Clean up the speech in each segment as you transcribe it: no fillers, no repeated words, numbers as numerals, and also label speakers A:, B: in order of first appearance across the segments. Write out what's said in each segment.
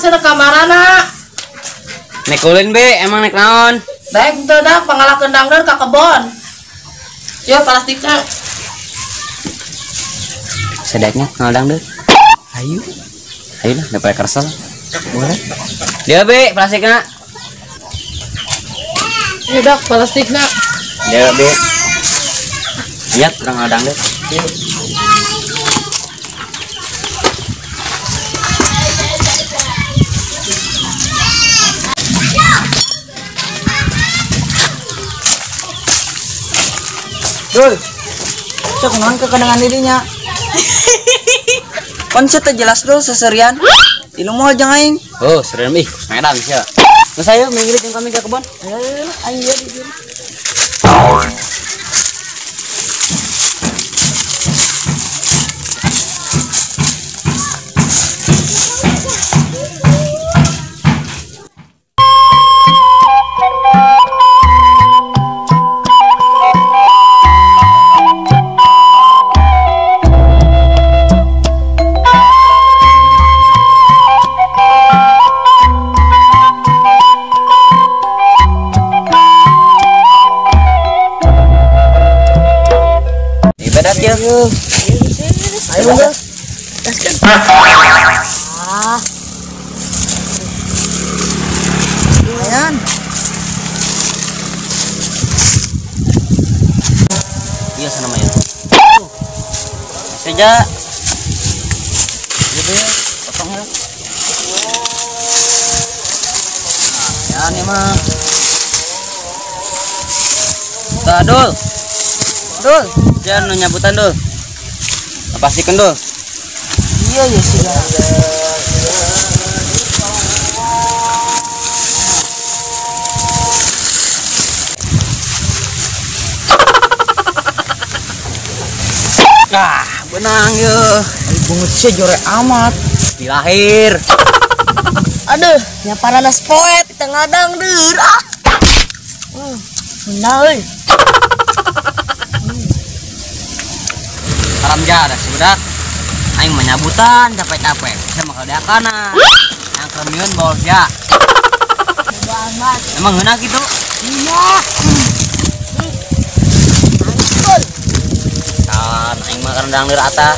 A: cenah kamarana.
B: Nek ulin be, emang nek naon?
A: Baik teu dak pangalakeun dangdeur ka kebon. Yo plastikna.
B: Sedaknya ngal dangdeur. Ayo. Ayo lah, daripada kersel. Boleh. Dia be plastikna.
A: Yo dak plastikna.
B: Dia be. Lihat urang ngal dangdeur.
C: Dul, cek non kekenangan dirinya. Konsep jelas dul seserian. Ilu mau jangan aing.
B: Oh, serian ih, medan sia. Geus ayo minggir jeung kami ke kebon.
C: Ayo ayo aing ieu di dieu.
B: Ayo.
C: Ayo guys. Ah. Lumayan.
B: Iya sana main. Saja. Gitu ya, potong ya. Nah, ya nih mah. Tah, Dul. Dul, jangan nu nyabutan, Dul. Pastikan, Dul.
C: Iya ya sih.
B: Ah, benang ye.
C: Bungut sih jorek amat.
B: Di lahir.
D: Aduh, nya paranas poe di tengah dangdeur. Ah. Beunang euy.
B: Haram jadah sebudak. Aing menyabutan capek-capek. Saya bakal diakana. Yang kremiun bol sia. Emang ngeunah gitu?
D: Iya.
B: Kan aing mah karena dangdeur ata.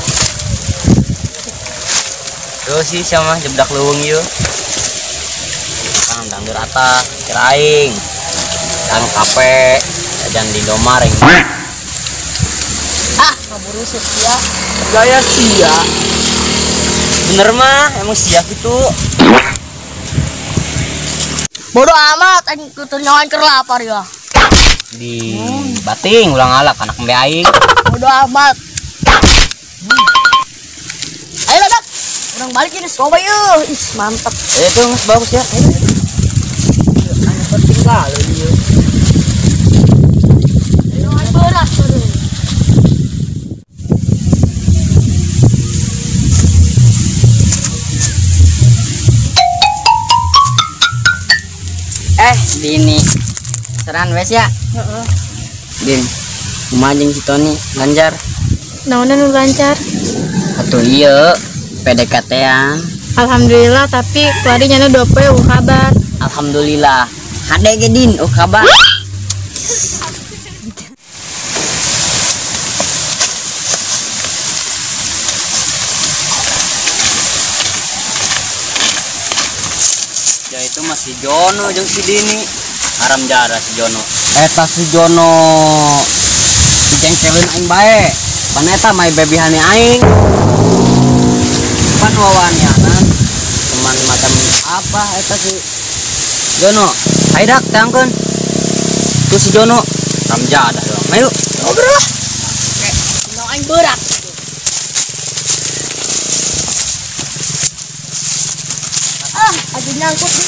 B: Terus sih sama jebedak leuweung ieu. Kan dangdeur ata kira aing. Kang kape jajan di Indomaret.
D: Ah, kaburu sia.
C: Gaya sia.
B: Bener mah, emang sia gitu.
D: Bodoh amat aing kutunyoan keur lapar ya.
B: Di bating ulang alak anak embe aing.
D: Bodoh amat. Ayo lah, Dak. Urang balik ini coba yeuh. Ih, mantap.
B: Itu mas bagus ya.
C: Anu tertinggal ieu.
D: Berat.
E: Dini seran wes ya.
A: Heeh.
E: Din, kumaha jeung si Tony lancar?
F: Naonan nu lancar?
E: Atuh ieu PDKT-an.
F: Alhamdulillah, tapi keluarga nyana 2 poe eueuh kabar.
E: Alhamdulillah. Hade ge Din, eueuh kabar.
B: Ya itu masih Jono jeung si Dini. Haram jadah si Jono. Eta si Jono dijengkelin aing bae. Pan eta my baby hane aing. Pan wawanianan teman macam apa eta si Jono. Hayu dak tangkeun. Tuh si Jono. Haram jadah doang. Ayo
D: ngobrol lah. No aing berat. Ah, aja nyangkut di.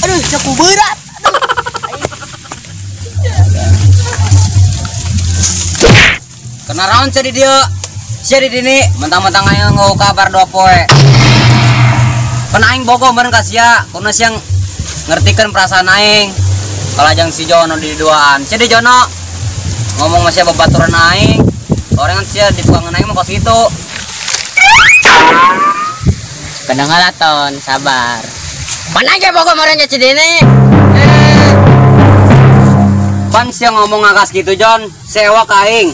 D: Aduh, cukup berat. Aduh.
B: Kena round jadi dia. Jadi dini, mentang-mentang aing ngau kabar 2 poe. Kena aing bogo meureun ka sia, kuno siang ngertikeun perasaan aing. Kalajang si Jono di duaan. Cedi Jono ngomong masih babaturan aing. Orang kan sia di tuangan aing mah kos kitu.
E: Kedengaran ton, sabar. Mana aja pokok marahnya si Dini.
B: Pan sia ngomong ngakas gitu Jon, sewa ka aing.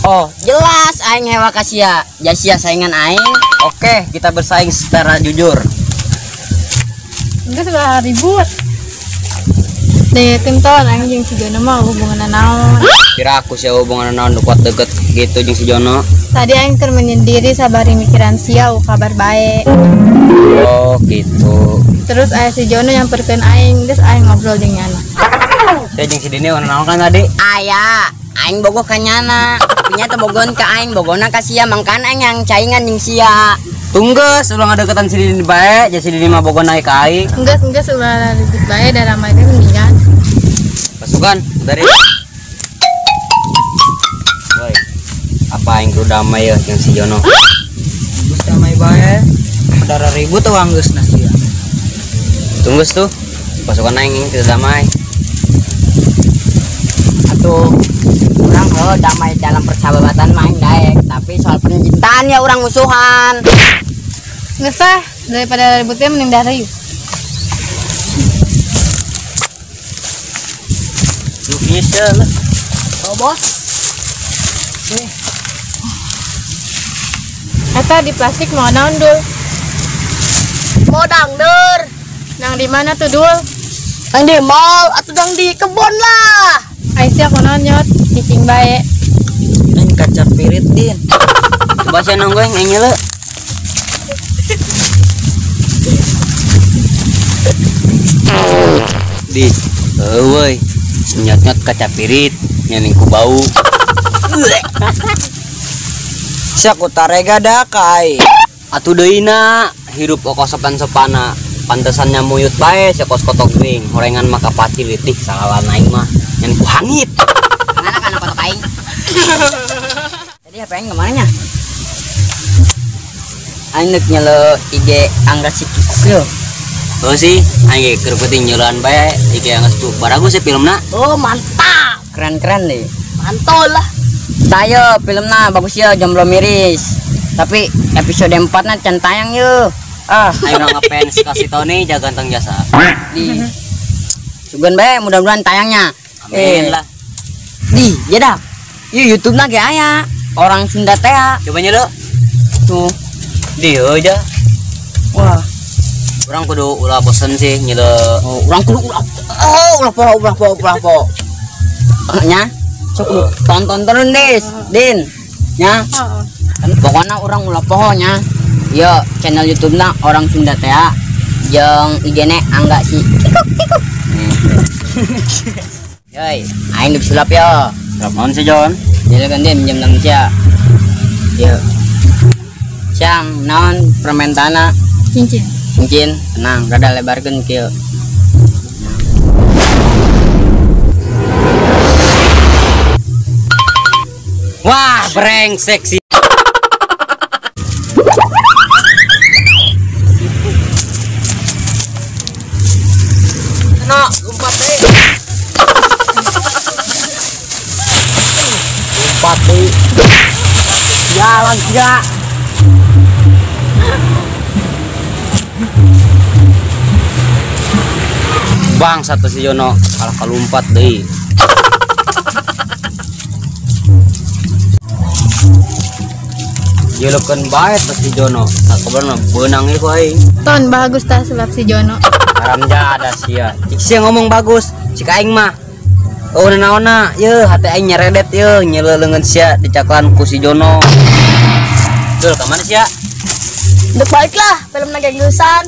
E: Oh, jelas aing hewa ka sia. Ja sia saingan aing.
B: Oke, kita bersaing secara jujur.
F: Enggak sebelah ribut. Deh, ton aing jeung si Jono mah hubungan naon.
B: Kira aku sia hubungan naon kuat deket gitu jeung si Jono.
F: Tadi aing keur menyendiri sabari mikiran sia kabar baik.
B: Oh, gitu.
F: Terus aya si Jono nyamperkeun aing, geus aing ngobrol jeung nyana.
B: Saya jeung si Dini naon kan tadi?
E: Aya, aing bogoh ka nyana. Tapi nya teu bogohan ka aing, bogona ka sia, mangkan aing yang caingan jeung sia.
B: Tunggeus ulah ngadeukeutan si Dini bae, ja si Dini mah bogoh naik ka aing.
F: Enggeus enggeus ulah ribut bae da ramai teh mendingan.
B: Pasukan dari Woi. Apa aing kudu damai ya jeung si Jono?
C: Geus damai bae. Darah ribut tuh anggeus na sia.
B: Tunggeus tuh. Pasukan aing kita damai.
E: Atuh urang heuh damai dalam persahabatan mah aing daek, tapi soal percintaan ya urang musuhan.
F: Geus ah, daripada ributnya mending dari.
B: Lu bisa lah.
D: Oh, bos.
F: Nih. Eta di plastik mau naon dul?
D: Mau dangdur.
F: Nang di mana tuh dul?
D: Nang di mall atau nang di kebun lah.
F: Aisyah konon nyot cicing bae.
C: Nang kaca pirit din.
B: Coba sia nonggoeng aing nyele. Di, euy, nyot-nyot kaca pirit, nyening ku bau.
C: Sia ku tarega da ka aing.
B: Atuh deui na, hirup oko sopan-sopana. Pantesannya muyut bae sia kos kotok gering, horengan mah kapati litih salalan aing mah. Nyen ku hangit.
E: Mana kana kotok aing? Tadi apa aing kemana nya? Aing deuk nyele IG Angga si Kikuk.
B: Oh sih, aing ge keur penting nyeulean bae IG Angga si Kikuk. Baragus sih filmna.
D: Oh, mantap.
E: Keren-keren deh.
D: Mantul lah.
E: Tayo filmna bagus ya, Jomblo Miris. Tapi episode 4 na can tayang yeuh.
B: Ah, aing urang ngefans ka si Tony jaga ganteng jasa.
E: Di. Sugan bae mudah-mudahan tayangnya.
B: Amin lah.
E: Di, jedak. Ieu YouTube na ge aya. Orang Sunda teh.
B: Coba nyele.
E: Tuh.
B: Di aja.
E: Wah.
B: Urang kudu ulah bosen sih nyele.
E: Oh, urang kudu ulah. Oh, ulah poho, ulah poho, ulah poho. Nya, sok tonton terus Des, Din. Nya. Pokoknya urang ulah poho nya. Yo, channel YouTube na orang Sunda teh jeung IG-ne Angga si Kikuk Kikuk. Yoi, aing deuk sulap yo.
B: Sulap naon sih, Jon?
E: Jadi kan dia minjem nang sia. Yo. Siang naon permentana?
F: Cincin.
E: Cincin, tenang, rada lebarkeun kieu.
B: Wah, brengsek sih. No, lompat deh. Lompat deh. Jalan tidak. Bang satu si Jono kalah kalumpat deh. Jelekeun bae teh si Jono. Tak kabarna beunang ieu ku aing.
F: Ton bagus tah sulap si Jono.
B: Haram jadah sia. Cik sia ngomong bagus, cik aing mah. Oh naonna, yeuh hate aing nyeredet yeuh nyeuleuh leungeun sia dicaklan ku si Jono. Dul ka mana sia?
D: Dek balik lah, film naga geusan.